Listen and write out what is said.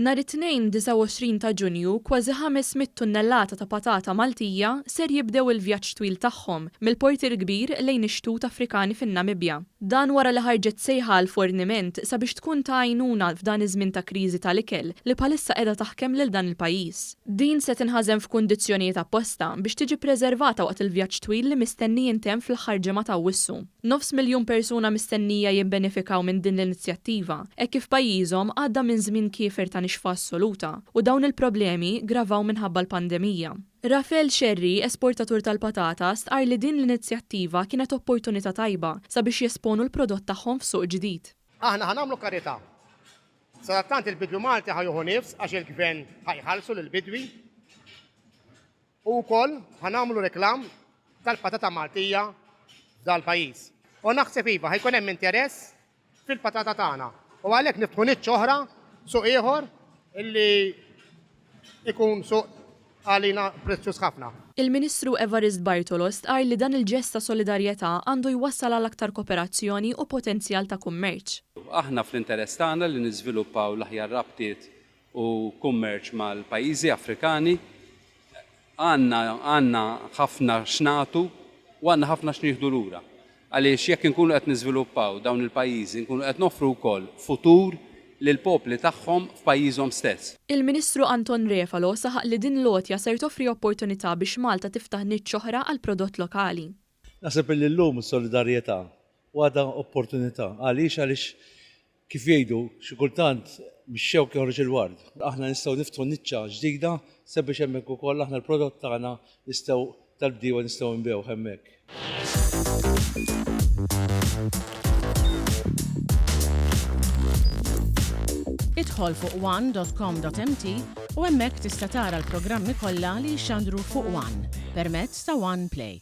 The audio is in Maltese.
Nhar it-Tnejn 29 ta' Ġunju, kważi 500 tunnellata ta' patata Maltija ser jibdew il-vjaġġ twil tagħhom mill-Port il-Kbir lejn ix-xtut Afrikani fin-Namibja. Dan wara li ħarġet sejħa għall-forniment sabiex tkun ta' għajnuna f'dan iż-żmien ta' kriżi tal-ikel li bħalissa qiegħda taħkem lil dan il-pajjiż. Din se tinħażen f'kundizzjonijiet apposta biex tiġi ppreservata waqt il-vjaġġ twil li mistenni jintemm fl-aħħar ġimgħa t'Awwissu. Nofs miljun persuna mistennija jibbenefikaw minn din l-inizjattiva, hekk kif pajjiżhom għadda minn żmien kiefer ta' nixfa assoluta u dawn il-problemi ggravaw minħabba l-pandemija. Rafael Scerri, esportatur tal-patata, stqarr li din l-inizjattiva kienet opportunità tajba sabiex jesponu l-prodott tagħhom f'suq ġdid. Aħna ħa nagħmlu karità. Sadattant il-bidwi Malti ħa jieħu nifs għax il-Gvern ħa jħallsu lill-bidwi. U wkoll ħa nagħmlu reklam tal-patata Maltija f'dal-pajjiż. U naħseb iva ħa jkun hemm interess fil-patata tagħna. U għalhekk niftħu niċċa oħra, suq ieħor illi ikun suq għalina prezzjuż ħafna. Il-Ministru Evarist Bartolo stqarr li dan il-ġest ta' solidarjetà għandu jwassal għal aktar koperazzjoni u potenzjal ta' kummerċ. Aħna fl-interess tagħna li niżviluppaw l-aħjar rabtiet u kummerċ mal-pajjiżi Afrikani. Għandna għandna ħafna x'nagħtu u għandna ħafna x'nieħdu lura. Għaliex jekk inkunu qed niżviluppaw dawn il-pajjiżi nkunu qed noffru wkoll futur lill-popli tagħhom f'pajjiżhom stess. Il-Ministru Anton Refalo saħaq li din l-għotja ser toffri opportunità biex Malta tiftaħ niċċ oħra għall-prodott lokali. Naħseb illi llum is-solidarjetà għadha opportunità. Għaliex? Għaliex Kif jgħidu, xi kultant mix-xewk joħroġ il-ward. Aħna nistgħu niftħu niċċa ġdida sabiex hemmhekk ukoll aħna l-prodott tagħna nistgħu tal-bdiewa nistgħu nbigħuh hemmhekk. Idħol fuq one.com.mt u hemmhekk tista' tara l-programmi kollha li jixxandru fuq One permezz ta' One Play.